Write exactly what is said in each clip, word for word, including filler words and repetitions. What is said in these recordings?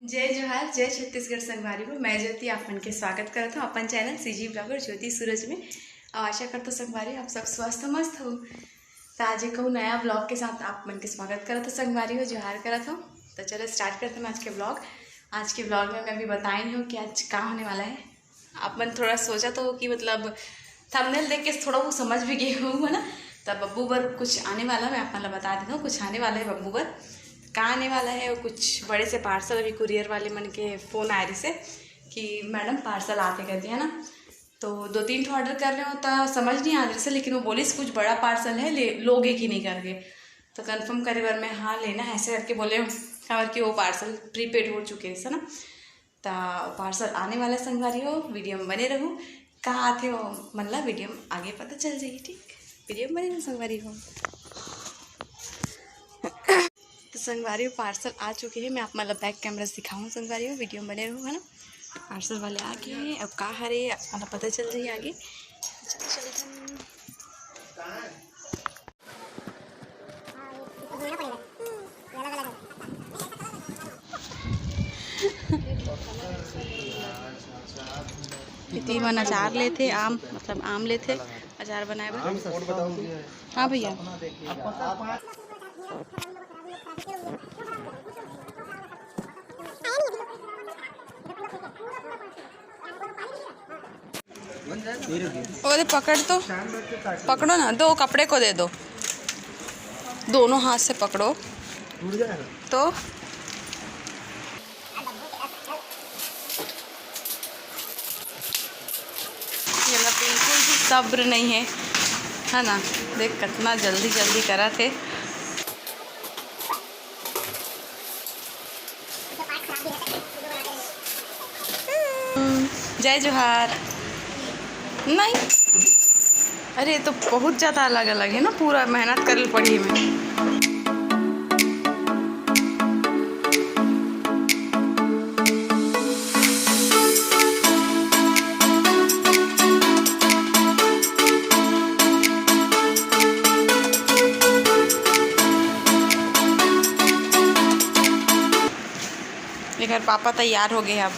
जय जोहार, जय छत्तीसगढ़ संगवारी हो। मैं ज्योति आप मन के स्वागत करत हूँ अपन चैनल सीजी ब्लॉगर ज्योति सूरज में। और आशा करत हूँ संगवारी हो आप सब स्वस्थ मस्त हो। तो आज एक अउ नया ब्लॉग के साथ आप मन के स्वागत करत हूँ संगवारी हो, जोहार करत हूँ। तो चलो स्टार्ट करते हैं आज के ब्लॉग। आज के ब्लॉग में मैं अभी बताई नहीं हूँ कि आज का होने वाला है। आप मन थोड़ा सोचा तो हो कि मतलब थंबनेल देख के थोड़ा वो समझ भी गए होंगे ना। तब बब्बू बर कुछ आने वाला, मैं आप मन ला बता देता हूँ, कुछ आने वाला है बब्बू बर। का आने वाला है, वो कुछ बड़े से पार्सल अभी कुरियर वाले मन के फ़ोन आए रहिसे कि मैडम पार्सल आते कर दिया ना। तो दो तीन ठो ऑर्डर कर रहे हो तो समझ नहीं आ रहे से, लेकिन वो बोलिस कुछ बड़ा पार्सल है, ले लोगे कि नहीं करके। तो कंफर्म करे बर मैं हाँ लेना ऐसे करके बोले हूँ, काबर कि वो पार्सल प्रीपेड हो चुके रहिसे ना। तो पार्सल आने वाला संगवारी हो, वीडियो में बने रहू। का आथे वो मन ला वीडियो में आगे पता चल जाही, ठीक? वीडियो में बने रहू संगवारी हो। तो संगवारी हो पार्सल आ चुके हैं, मैं आप मन ला बैक कैमरा से दिखाऊँ संगवारी हो, वीडियो में बने रहू है ना। पार्सल वाले आ गए हैं, अब का हरे आप मन ला पता चल जाही आगे। चल, चल, चल। ये तीन मन अचार लेथे, आम, मतलब आम लेथे अचार बनाए बर। हाँ भैया। अरे पकड़ तो, पकड़ो ना, दो, कपड़े को दे दो, दोनों हाथ से पकड़ो। तो ये ला बिल्कुल भी सब्र नहीं है, है ना? देख कितना जल्दी जल्दी करा थे। जय जोहार। नहीं, अरे ये तो बहुत ज़्यादा अलग अलग है ना, पूरा मेहनत करे पड़ी में। एकर पापा तैयार हो गए अब,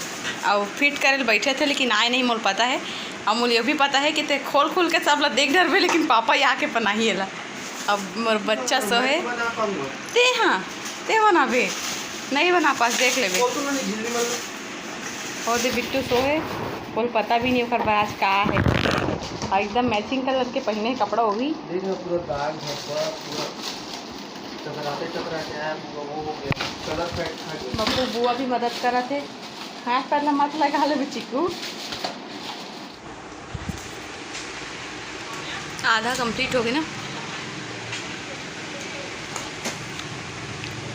अब फिट करे ल बैठे थे, लेकिन आए नहीं, मोला पता है। अब मोला ये भी पता है कि ते खोल खोल के सब ला देख डरबे, लेकिन पापा ही आके पनाही एला। अब मोर बच्चा सो है। ते हाँ, ते बनाबे, नहीं बना पास, देख लेबे। वो दे बिट्टू सो है, बोल पता भी नहीं ओकर बर आज का है। और एकदम मैचिंग कलर के पहने कपड़ा वो भी। देख ना, पूरा दाग धब्बा, पूरा चकराते चकराते आया, पूरा वो हो गया, कलर फेड खा गया। बब्बू बुआ भी मदद करत हे। हाथ पैर ला मत लगा ले चिकू। आधा कंप्लीट हो गया ना।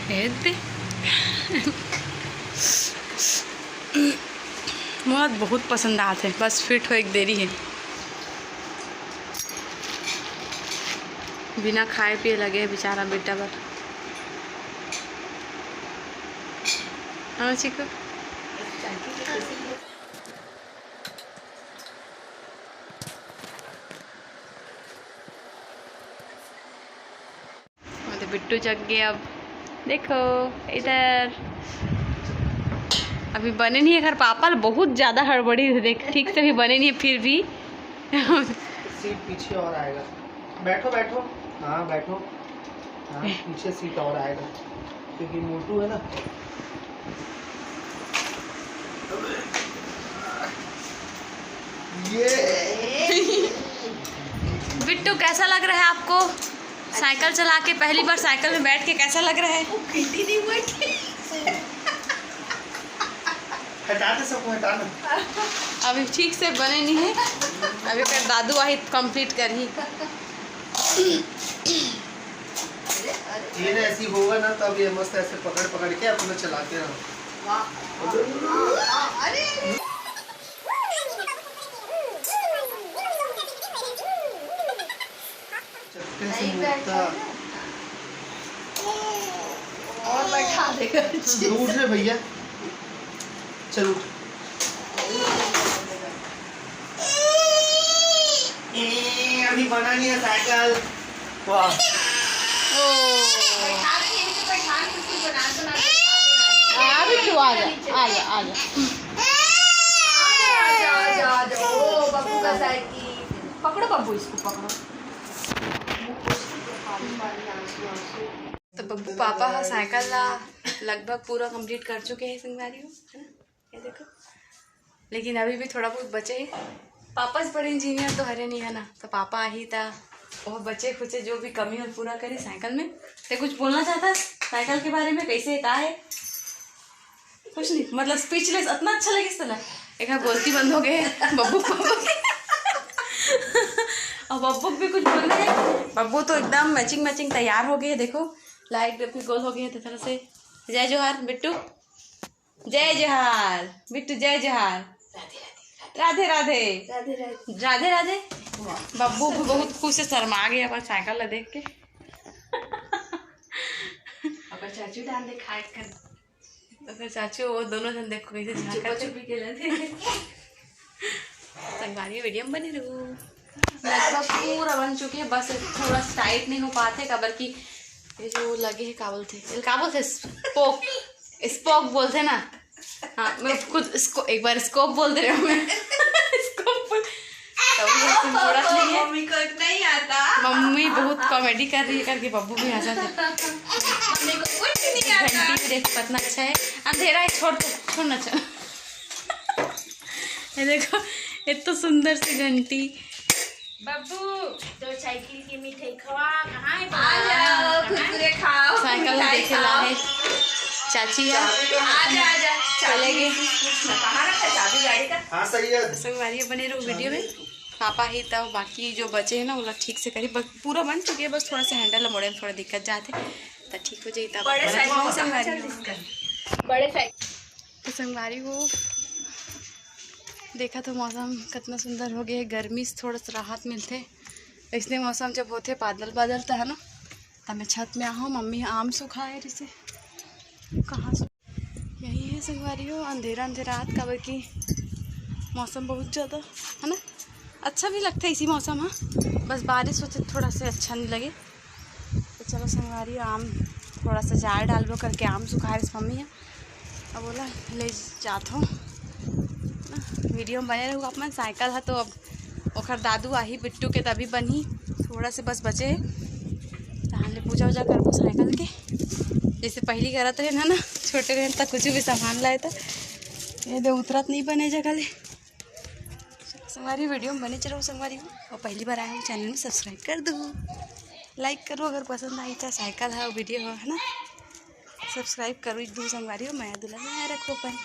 हे दे। मोला बहुत पसंद आथे, बस फिट होए के देरी है। बिना खाए पिए लगे है बेचारा बेटा बर। हाँ, चिकू। वो तो बिट्टू जग गए अब। देखो इधर, अभी बने नहीं है घर। पापा ल बहुत ज़्यादा हड़बड़ी है, देख, ठीक से भी बने नहीं है फिर भी। सीट पीछे और आएगा। बैठो, बैठो। हाँ, बैठो। हाँ, पीछे सीट और आएगा, क्योंकि मोटू है ना। ये बिट्टू, कैसा लग रहा है आपको? साइकिल चला के, पहली बार साइकिल में बैठ के कैसा लग रहा है? वो खींची नहीं बैठी। हटा दे सबको, हटा दे। अभी ठीक से बने नहीं है। अभी कर दादू आही, कंप्लीट करही। ये ना ऐसी होगा ना, तब ये मस्त ऐसे पकड़ पकड़ के अपना चलाते रहो। वाह। अरे, अरे। चक्के से नहीं मुड़ता। बैठा है। और बैठा देगा। उठ रे भैया, चल उठ। ए, अभी बना नहीं है साइकिल। वाह। बैठा दे, यहीं पे बैठा दे, इसको बना, बना के बैठा दे। आ बिट्टू, आ जा, आ जा, आ जा। आ जा, आ जा, आ जा। ओ, बब्बू का साइकिल। पकड़ो बब्बू, इसको पकड़ो। तो बब्बू पापा ह साइकिल ला लगभग पूरा कंप्लीट कर चुके हैं संगवारी हो, है ना? ये देखो, लेकिन अभी भी थोड़ा बहुत बचे है। पापा से बड़े इंजीनियर तो हरे नहीं है ना, तो पापा आही ता वो बचे खुचे जो भी कमी हो पूरा करी साइकिल में। ते कुछ बोलना चाहता है साइकिल के बारे में, कैसे का है? कुछ नहीं, मतलब स्पीचलेस, इतना अच्छा लगे ना। एक बोलती बंद हो गए बब्बू पापा के। अब बब्बू भी कुछ बोल रहे हैं। बब्बू तो एकदम मैचिंग मैचिंग तैयार हो गए, देखो लाइट भी गोल हो गई है तरह से। जय जोहार बिट्टू। जय जोहार बिट्टू, जय जोहार। राधे राधे। राधे राधे। राधे राधे। बब्बू भी बहुत खुश है, शर्मा गए अपन साइकिल ला देख के। अगर चाचू डाल दे खाए कर। तो फिर चाचू वो दोनों जन देखो कैसे झांकत है। चुपी के लेते। संगवारी वीडियो में बने रहो। लगभग पूरा बन चुके हैं, बस थोड़ा सा टाइट नहीं हो पाते, काबर कि ये जो लगे है, का बोलते हैं, का बोलते हैं, स्पोक, स्पोक बोलते हैं ना। हाँ, मैं खुद इसको एक बार स्कोप बोल दे रही हूँ मैं। स्कोप बोल। तो वो ऐसे मुड़त नहीं है। मम्मी को इतना ही आता। मम्मी बहुत कॉमेडी कर रही है करके बब्बू भी हंसा था। मम्मी को कुछ नहीं आता। घंटी भी देखो कितना अच्छा है। अंधेरा है, छोड़ दो, छोड़ना चाह। ये देखो, इतना सुंदर सी घंटी। बब्बू, तो साइकिल की मिठाई खवा, कहाँ है आ बबुआ? जाओ, कहाँ है? कुरकुरे खाओ, साइकिल मिठाई देखे ला खाओ। है चाची है। आजा, आजा। चले गए। चाबी, कहाँ रखा चाबी गाड़ी का? हाँ, सही है। संगवारी बने रहो वीडियो में। पापा ही तब बाकी जो बचे हैं ना, वो लोग ठीक से करी। बस पूरा बन चुके हैं, बस थोड़ा सा हैंडल मोड़े में थोड़ा दिक्कत जाते, तो ठीक हो जाए। तब बड़े बड़ा साइकिल खाओ का संगवारी। बड़े साइकिल। तो संगवारी हो, देखा तो मौसम कितना सुंदर हो गया है, गर्मी से थोड़ा सा राहत मिलते। ऐसने मौसम जब होते बादल बादल तो है ना, तब मैं छत में आऊँ, मम्मी आम सुखाए रहिसे। कहाँ से? यही है संगवारी हो, अंधेरा अंधेरा रात, काबर कि मौसम बहुत ज़्यादा है ना, अच्छा भी लगता है इसी मौसम। हाँ, बस बारिश होते थोड़ा सा अच्छा नहीं लगे। तो चलो संगवारी, आम थोड़ा सा जार डालबो करके आम सुखा रही मम्मी है। अब बोला ले जात हूँ, वीडियो में बने रहू आप मन। साइकिल है तो अब ओखर दादू आही बिट्टू के, तभी बनही। थोड़ा से बस बचे है, तहान ले पूजा उजा करबो साइकिल के, जैसे पहली करत रहे ना, ना छोटे रहे तब कुछ भी सामान लाए तो ये दे उतरत नहीं बने जगह ले। संगवारी वीडियो में बने रहो संगवारी हो, और पहली बार आए हो चैनल में सब्सक्राइब कर दो, लाइक करो अगर पसंद आई तो। साइकिल है, वीडियो है ना, सब्सक्राइब करो एक दो संगवारी हो, मया दुलार में रखो अपन।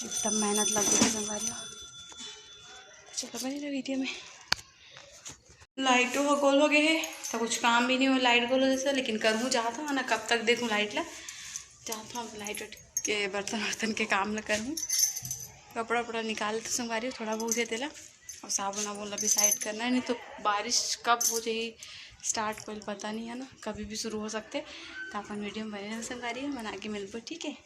एकदम मेहनत लग गई है संगवारी हो। तो चलो बने रहो वीडियो में। लाइटो ह गोल हो गए है, तो कुछ काम भी नहीं हो लाइट गोल हो जैसे, लेकिन करूँ चाहत हूँ ना, कब तक देखूँ लाइट ला। चाहत हूँ अब लाइट वाइट के बर्तन वर्तन के काम ला करूँ, कपड़ा उपड़ा निकाल तो संगवारी हो थोड़ा बहुत है तेला, और साबुन वाबुन ला भी साइड करना है, नहीं तो बारिश कब हो जाही स्टार्ट, कोई पता नहीं है ना, कभी भी शुरू हो सकते। तो अपन वीडियो में बने रहो संगवारी हो, बना के मिलबो, ठीक है।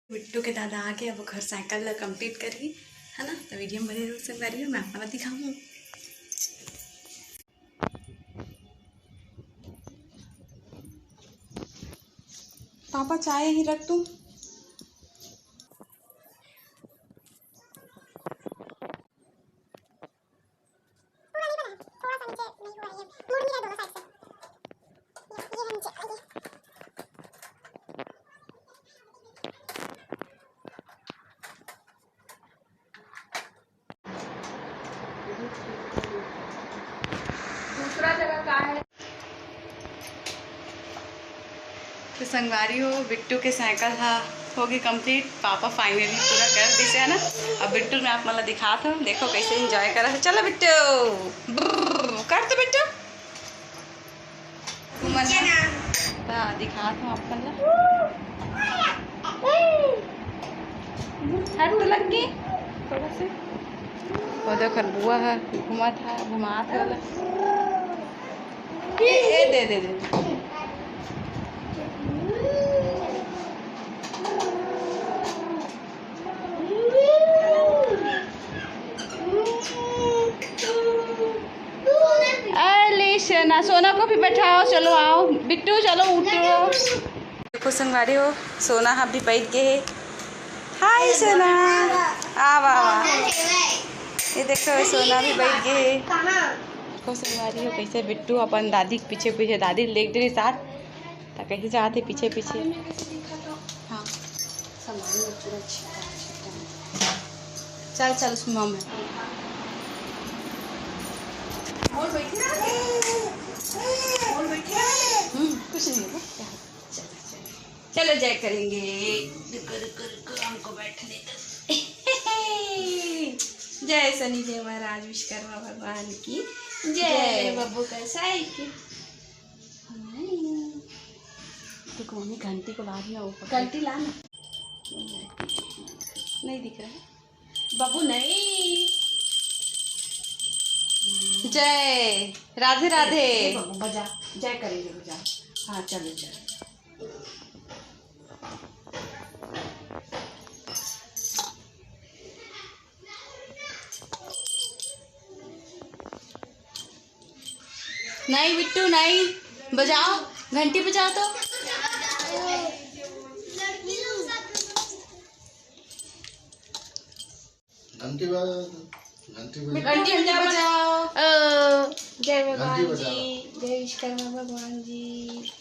बिट्टू के दादा आके अब ओखर साइकिल ला कंप्लीट करही, है ना? तो वीडियो में बने रहो संगवारी हो, मैं आप मन ला दिखाऊँ। पापा चाय ही रख तू। पूरा नहीं बना है, थोड़ा सा नीचे नहीं हुआ है, ये मुड़ नहीं रहा दोनों साइड से, ये, ये है नीचे, ये। दूसरा जगह का है? तो संगवारी हो, बिट्टू के साइकिल हा होगे कंप्लीट। पापा फाइनली पूरा कर दिसे है ना। अब बिट्टू मैं आप मन ला दिखात हूँ, देखो कैसे एंजॉय करा है। चलो बिट्टू, ब्रर, कर तो बिट्टू, घूमन ला। हाँ, दिखात हूँ आप मन ला। हाथ तो लग गए थोड़ा से। वो देखो, बुआ है, घुमा था, घुमा था वाला। ए, ए, दे, दे, दे। अले शना। हाँ, सोना को भी बैठाओ, चलो आओ। बिट्टू, चलो उठो। देखो संगवारी हो, सोना ह भी बैठ गे हे। हाय सोना, आ वा वा। ये देखो, ये सोना भी बैठ गे हे। देखो संगवारी हो, कैसे बिट्टू अपन दादी के पीछे पीछे, दादी लेग डरे साथ, त कहीं जात हे पीछे पीछे। हाँ, संभाल लो पूरा छिट्टा, छिट्टा। चल, चल, सुनो मैं। बोल, बैठी ना। बोल, बैठी ना। हम्म, कुछ नहीं होगा। चलो, चलो। चलो, जय करेंगे। रुको, रुको, रुको, हमको बैठने दो। जय शनि, जय महाराज विश्वकर्मा भगवान की जय। जय। बब्बू कैसा है कि? नहीं। देखो मम्मी, घंटी को बाद में ऊपर घंटी ला ना। नहीं दिख रहा है। बाबू नहीं। जय राधे राधे। ये बाबू बजा, जय करेंगे, बजा। हाँ, चलो, चलो। नहीं बिट्टू, नहीं, बजाओ, घंटी बजाओ तो। घंटी बजा, घंटी बजा। घंटी बजाओ। ओ, जय भगवान जी, जय विश्वकर्मा भगवान जी।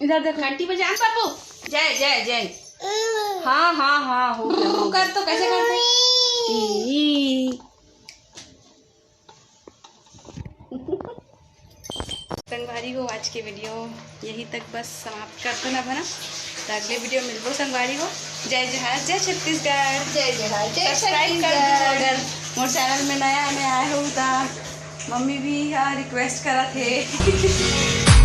इधर देखो, घंटी बजा बाबू। जय, जय, जय। हाँ, हाँ, हाँ, हो गया, हो गया। कर तो कैसे करते? ई। संगवारी हो, आज के वीडियो यहीं तक बस समाप्त कर देना बना। तो अगले वीडियो मिलबो संगवारी हो। जय जोहार, जय छत्तीसगढ़। जय जोहार, जय छत्तीसगढ़। सब्सक्राइब कर दो अगर मोर चैनल में नया में आए हो तो। मम्मी भी यहाँ रिक्वेस्ट करा थे।